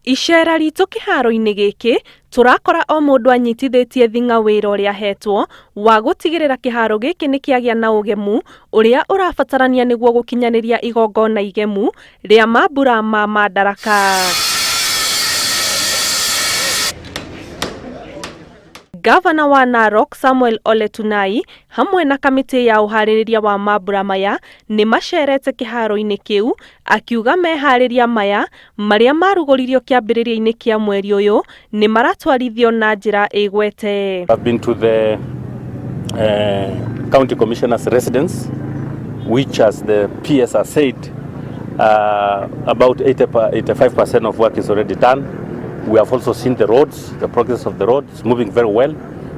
Icera ritũ kĩharo-inĩ gĩkĩ tũrakora o mũndũ anyitithĩtie thing'a wĩra ũrĩa ahetwo wa gũtigĩrĩra kĩharo gĩkĩ nĩ kĩagĩa na ũgemu ũrĩa ũrabatarania nĩguo gũkinyanĩria igongona igemu rĩa mambura ma Madaraka. Gavana wa Narok Samuel Ole Tunai hamwe na kamĩtĩ ya ũharĩrĩria wa mambura maya nĩ macerete kĩharo-inĩ kĩu akiuga meharĩria maya marĩa marugũririo kĩambĩrĩria-inĩ kĩa mweri ũyũ nĩ maratwarithio na njĩra ĩgwete. I've been to the county commissioner's residence, which, as the PS has said, about 80, 85% of work is already done. We have also seen the roads, the progress of the roads moving very well.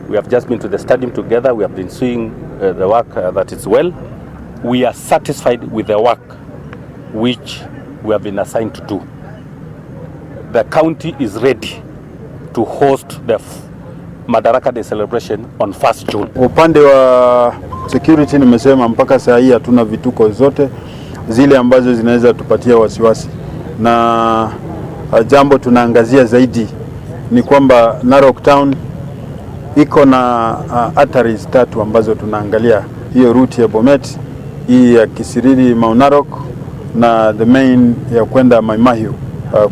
We have just been to the stadium together. We have been seeing the work that is well. We are satisfied with the work which we have been assigned to do. The county is ready to host the Madaraka Day celebration on 1st June. Upande wa security nimesema mpaka saa hii hatuna vituko zote zile ambazo zinaweza tupatia wasiwasi, na jambo tunaangazia zaidi ni kwamba Narok Town iko na arteries tatu ambazo tunaangalia, hiyo route ya Bomet, hii ya Kisiriri Mau Narok na the main ya kwenda Mai Mahiu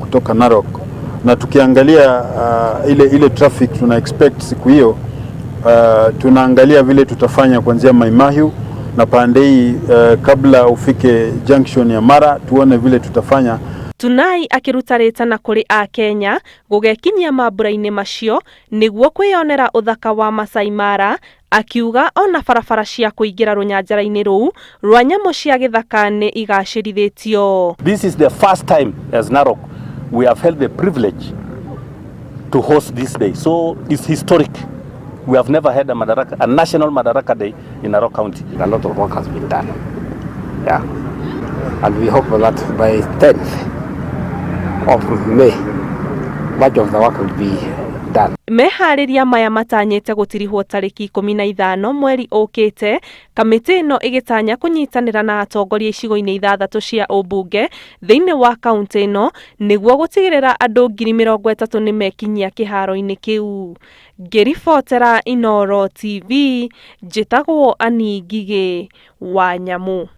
kutoka Narok, na tukiangalia ile traffic tuna expect siku hiyo, tunaangalia vile tutafanya kuanzia Mai Mahiu na pande hii kabla ufike junction ya Mara, tuone vile tutafanya. Tunai akĩruta rĩtana kũrĩ akenya gũgekinyia mambura-inĩ macio nĩguo kwĩyonera ũthaka wa Masai Mara, akiuga ona barabara cia kũingĩra rũnyanjara-inĩ rũu rwa nyamũ cia gĩthaka nĩ igacĩrithĩtio. This is the first time as Narok we have held the privilege to host this day. So it's historic. We have never had a national Madaraka Day in Narok County. A lot of work has been done. Yeah. And we hope that by 10th of May, much of the work will be done. Meharĩria maya matanyĩte gũtirihwo tarĩki 15 mweri ũkĩte, kamĩtĩ ĩno ĩgĩtanya kũnyitanĩra na atongoria icigo-inĩ ithathatũ cia ũmbunge thĩinĩ wa kaũntĩ ĩno nĩguo gũtigĩrĩra andũ 30,000 nĩ mekinyia kĩharo-inĩ kĩu. Ngĩribotera Inooro TV, njĩtagwo Annie Ngigĩ wa Nyamu.